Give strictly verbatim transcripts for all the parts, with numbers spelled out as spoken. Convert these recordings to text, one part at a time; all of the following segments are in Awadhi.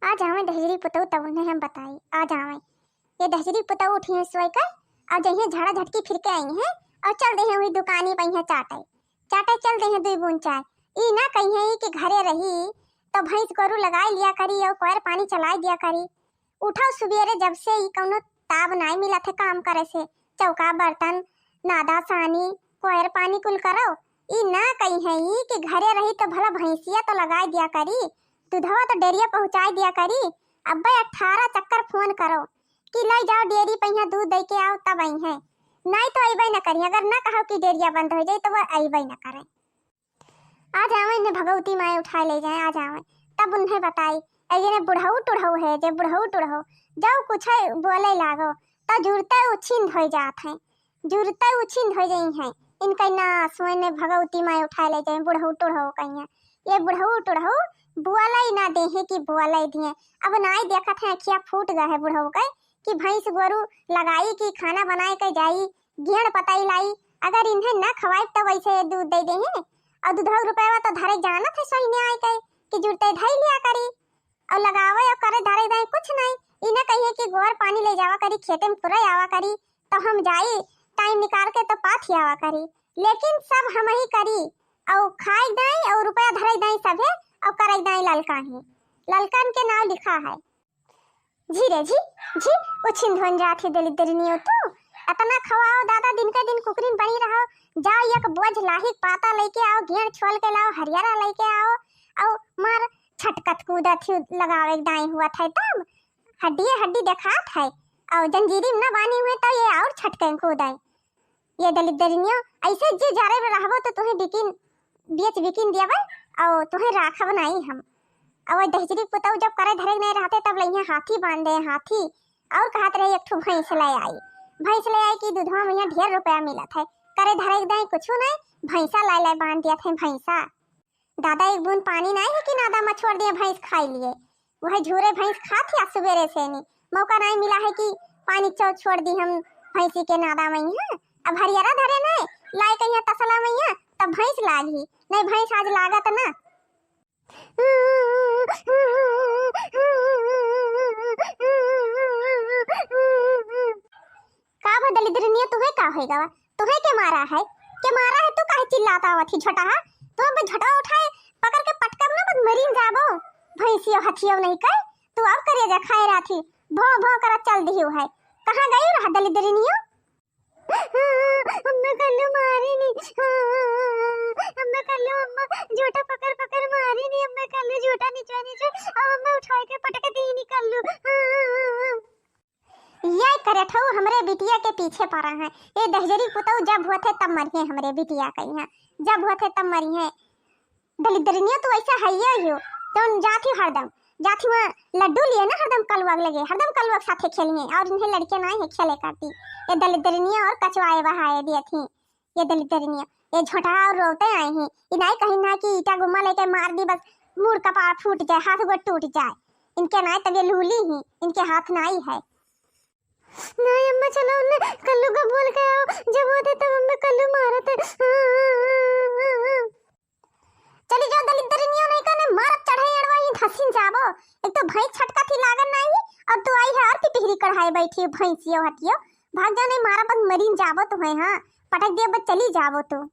आ जावे दहिजरी पुतऊ, तब उन्हें हम बताई। आ जावे, ये दहिजरी पुतऊ उठी हैं सोई के, और जइहें झाड़ा झटकी फिर के आई हैं, और चल देहें वही दुकानी पे हैं चाटे, चाटे चल देहें दुई बूंद चाय। ई ना कहिए कि घरे रही तो भैंस गोरू लगाई लिया करी और कोयर पानी चलाई दिया करी। उठो सुबेरे जब से ई कौनो ताब नाई मिलत है काम करे से, चौका बर्तन, नादा सानी, कोयर पानी कुल करो। ई ना कहिए ई कि घरे रही तो भला भैंसिया तो लगाई दिया करी, दूधवा तो डेरिया पहुँचाई दिया करी। अब्बे अठारह चक्कर फोन करो कि ले जाओ डेरी पे यहाँ दूध दे के आओ तब आई हैं, नाई तो अइबे न करी। अगर ना कहो कि डेरिया बंद हो जाए तो वह अइबे न करे। आ जावे इन्हें भगवती माई उठाए ले जाए, आ जावे तब उन्हें बताई। ए ये बुढ़ऊ टुढ़ऊ है, जे बुढ़ऊ टुढ़ऊ जाओ कुछ बोले लागो तो जुरते उछिंद हो जात हैं, जुरते उछिंद हो जाई हैं। इनका ना सुने भगवती माई उठाए ले जाए, बुढ़ऊ टुढ़ऊ कहिए। ये बुढ़ऊ टुढ़ऊ बोले ना देहे कि बोले दिए। अब नाई देखत है, अखिया फूट गए है बुढ़ऊ के कि भैंस गोरू लगाई कि खाना बनाए के जाई, गेड़ पताई लाई। अगर इन्हें ना खवाई तो वैसे ये दूध दे देहे। और दूधवा के रुपया तो धरे जानत है सोइने आए के कि जुरते धई लिया करी। और लगावे और करे धरे दाई कुछ नहीं। इन्हें कहिए कि गोबर पानी ले जावा करी, खेते में पुरे आवा करी, तो हम जाई टाइम निकाल के तो पाथी आवा करी। लेकिन सब हम ही करी, और खाए दाई और रुपया धरे दाई सभे, और करे दाई ललका ही, ललकन के नाव लिखा है। झी रे झी, झी, उछिन धोन जात ही दलिद्रनियो तू। अतना खवाओ दादा, दिन के दिन कुकरिन बनी रहो। जाओ एक बोझ लाही पाता लेके आओ, गेड़ छोल के लाओ, हरियरा लेके आओ। और मार छटकत कूदत ही लगावे दाई हुआ था तब हड्डिये हड्डी देखात है। और जंजीरी में ना बानी हुए तो ये और छटके कूदाई। ये दलिद्रनियो, ऐसे जे जारे में रहबो तो तुहें बिकिन, बेच बिकिन दियाबे और तुहें राखब नाई हम। और दहिजरी पुतऊ जब करे धरे नहीं रहते तब लइहे हाथी बांध दे, हाथी। और कहत रहे एक ठो भैंस ले आई, भैंस ले आई कि दूधवा में यहाँ ढेर रुपया मिलत है, करे धरे दे कुछ नहीं, भैंसा लाई लाई बांध दिया थे भैंसा। दादा एक बूंद पानी नहीं है कि नादा में छोड़ दिए भैंस खाई लिए, वह झूरे भैंस खात ही आज सुबेरे से नहीं, मौका नहीं मिला है कि पानी चौ छोड़ दी हम भैंसी के नादा में यहाँ। अब हरियरा धरे नहीं लाई कहिया तसला में यहाँ, तब भैंस लागी नहीं, भैंस आज लागत ना। का भा दलिद्रनिया, तुहे का होई गवा? तुहे के मारा है? के मारा है? तू काहे चिल्लात आवत ही झोटाहा? तू अब झोटा उठाए पकड़ के पटकब ना, बस मरीन जाबो। भैंसियो हथियो नहीं कर, तू अब करेजा खाए राथी भौं भौं करत चल दिहियो है। कहाँ गई रहा दलिद्रनियो? अम्मा कल्लू मारी नी, अम्मा कल्लू, अम्मा झोटा पकड़ पकड़ मारी नी, अम्मा कल्लू झोटा नीचे नीचे, अब अम्मा उठाए के पटक दी नी कल्लू। यह करत हऊ हमरे बिटिया के पीछे पड़ा है। ये दहिजरी पुतऊ जब होत है तब मरिहे हमरे बिटिया के यहाँ, जब होत है तब मरिहे। दलिद्रनिया तू ऐसा है ये हो, जौन जात ही हरदम, जात ही वहाँ लड्डू लिए ना हरदम कलुआ के लगे, हरदम कलुआ के साथे खेलिए और इन्हें लड़के ना है खेले करती। ये दलिद्रनिया और कचवाए बहाए दिए थी। ये दलिद्रनिया, ये झोटा और रोते आए हैं। इनाई कहीं ना कि ईटा गुम्मा लेके मार दी, बस मुड़ कपार फूट जाए, हाथ गोड़ टूट जाए। इनके नाई तब ये लूली ही, इनके हाथ नाई है। नहीं अम्मा, चलो उन्हें कल्लू को बोल के आओ, जब होते तब हमें कल्लू मारत है। चली जाओ दलिद्रनियो, नहीं कने मारत चढ़े अड़वा ही धसिन जाबो। एक तो भैंस छटका थी लागन नहीं, और तू आई है और पिपहरी कढ़ाए बैठी भैंसियो हथियो। भाग जाओ, नहीं मारा बस मरीन जाबो तुम्हें, हाँ पटक दिया बस चली जाबो तू।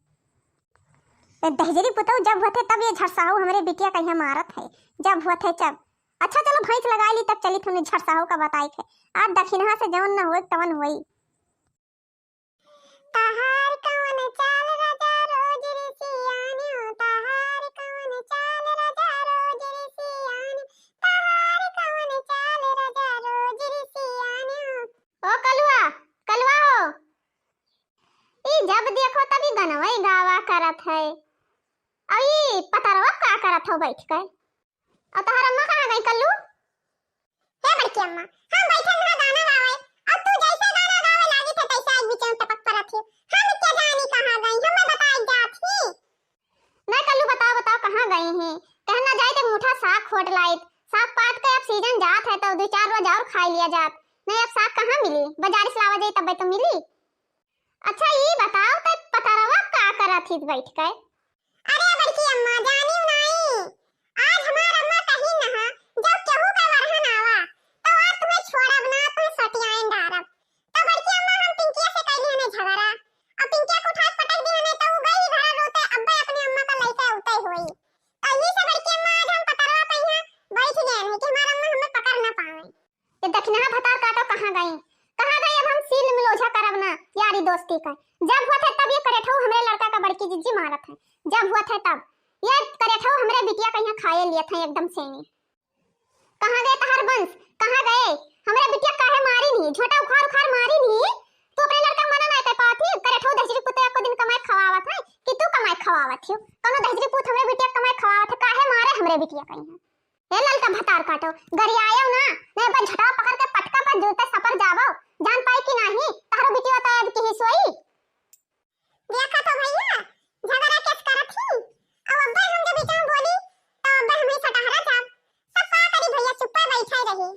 ए, दहिजरी पुतऊ जब होते तब ये झरसाहू हमरे बिटिया कहिया मारत है, जब होते जब। अच्छा चलो भैंस लगाई ली तब चली थोड़ी झरसाहू का बताई थे। आज दखिनहा से जवन न होए तवन होई। तहार कवन चाल राजा रोज रिसियान हो, तहार कवन चाल राजा रोज रिसियान, तहार कवन चाल राजा रोज रिसियान हो। ओ कलुआ, कलुआ हो, ई जब देखो तब ई गनवई गावा करत है। और ई पतरवा का करत हो बैठ के? और तोहर अम्मा कहाँ गई कल्लू? हे बड़की अम्मा, हम बैठल रहा गाना गावे, और तू जैसे गाना गावे लागी थे तैसे एक बीच में टपक पड़त ही। हम क्या जानी कहाँ गई, हमें बताई जात ही। नहीं कल्लू बताओ, बताओ कहाँ गई हैं? कहना जाए तो मुठा साग खोट लाइत, साग पात के अब सीजन जात है तो दो चार रोज और खाई लिया जात। नहीं अब साग कहाँ मिली, बाजार से लावा जाए तब तो मिली। अच्छा ई बताओ त पतरवा का करत हित बैठ के? अरे बड़की अम्मा जानी नहीं, आज हमार अम्मा कही नहा जब केहू के गई, कहाँ गई? अब हम सील मिलोझा करब ना यारी दोस्ती का। जब हुआ थे तब ये करेठऊ हमरे लड़का का बड़की जिज्जी मारत है, जब हुआ थे तब ये करेठऊ हमरे बिटिया कहिया खाए लियत है एकदम सेनी। कहाँ गए तहार वंश, कहाँ गए? हमरे बिटिया काहे मारी नहीं, झोटा उखाड़ उखाड़ मारी नहीं। तू अपने लड़का मना ना कर पावत ही, करेठऊ दहिजरी पुते एको दिन कमाए खवावत है कि तू कमाए खवावत ही? कौनो दहिजरी पूत हमरे बिटिया कमाए खवावत है, काहे मारे हमरे बिटिया कहिया? ए ललका भतार काटो, गरियायो ना, नहीं बस झटवा पकड़ के पटका पर जूते सपर जावो, जान पाई कि नाही, तहरो बिटिया तो अब की ही सोई। देखा तो भैया, झगड़ा केस करत ही, अब अब्बे हम जब बीच में बोली, तो अब्बे हम ही सटहरा जाब। सब का करी भैया, चुप्पा बैठे रही।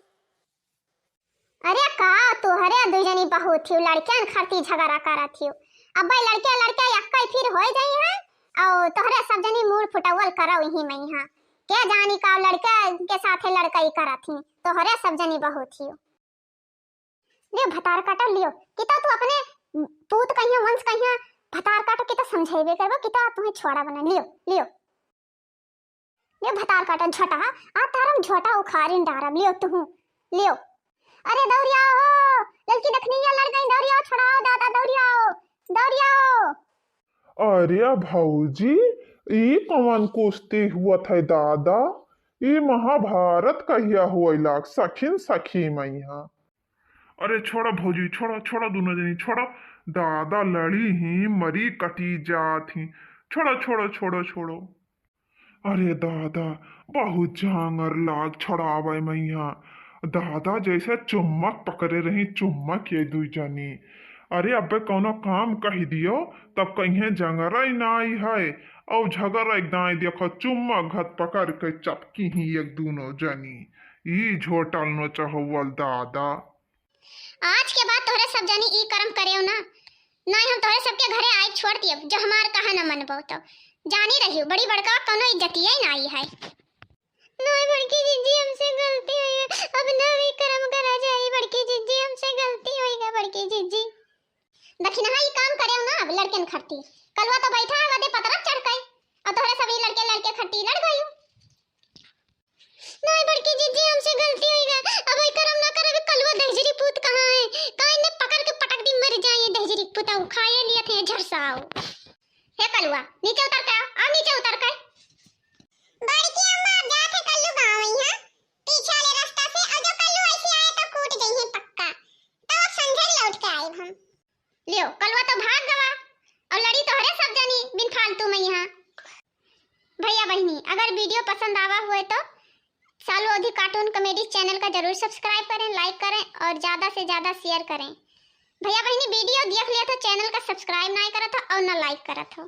अरे का तोहरे दुई जनी बहुत ही लड़कियन खातिर झगड़ा करत ही। अब्बे लड़के लड़के यक्कई फिर होई जाई है, और तोहरे सब जनी मूड़ फुटवल करो यही में यहाँ। के जानी का लड़के के साथे लड़कई करत ही, तोहरे सब जनी बहुत ही। लियो भतार काटो, लियो। किता तू अपने पूत कहिया, वंश कहिया, भतार काटो, किता समझेबे करबो, किता तुम्हें छोड़ा बना, लियो, लियो। लियो भतार काटो, झोटा, आ तारम झोटा उखारिन डारब, लियो तुहू, लियो। अरे दौड़िया हो, ललकी दखनिया लड़ गई, दौड़िया हो, छोड़ाओ दादा, दौड़िया हो, दौड़िया हो। अरे भौजी, ई कवन कुश्ती हुअत है दादा? ई महाभारत कहिया होए लाग सखिन सखी मइहाँ? अरे छोड़ा भौजी, छोड़ा, छोड़ा दोनों जनी, छोड़ा। दादा लड़ी ही, मरी कटी जात ही। छोड़ा, छोड़ा, छोड़ा, छोड़ो। अरे दादा, बहुत जांगर लाग छड़ावे मइहाँ। दादा जैसे चुम्मक पकड़े रही, चुम्मक ये दुई जनी। अरे अबे कौनो काम कह दियो, तब कहिए जंगरा ही नाई है। और झगड़ा एक दाई देखो, चुम्मक घत पकड़ के चपकी ही एक दोनों जनी। ई झोटल नोचहुअल दादा। आज के बाद तोहरे सब जनी ई करम करेव ना, नाहीं हम तोहरे सबके घरे आइब छोड़ दियब, जो हमार कहा न मनबो तो। जानी रहियो, बड़ी बड़का कौनो इज्जतिये नाई है। नाहीं बड़की जिज्जी, हमसे गलती होई गई, अब ना भी करम करा जाई बड़की जिज्जी, हमसे गलती होई गई बड़की जिज्जी। दखिनहा ई काम करेव ना अब लड़कन खरती, कलवा तो बैठा है वदे पतरक चढ़ के, और तोहरे सब ई लड़के लड़के खरती लड़ गई। नाहीं बड़की जिज्जी, हमसे गलती होई गई, अब ई करम ना करब। कलवा दहिजरी पूत कहाँ है? काहे ने पकड़ के पटक दी, मर जाए ये दहिजरी पूत, आओ खाए लिया थे झरसाओ। हे कलवा, नीचे उतर के आओ, आओ नीचे उतर के। बड़की अम्मा, अब जात है कल्लू गाँव ही, हाँ? पीछे वाले रास्ता से, और जो कल्लू ऐसे आए तो कूट गई है पक्का। तो अब संझे लौट के आए हम। लियो, कलवा तो भाग गवा और लड़ी तोहरे सब जनी बिन फालतू में यहाँ। भैया बहिनी, अगर video पसंद आवा हुए तो सालू अवधी cartoon comedy channel का जरूर subscribe करें, like करें और ज्यादा से ज्यादा share करें। भैया बहिनी video देख लिया तो channel का subscribe नाहीं करत हो और ना like करत हो।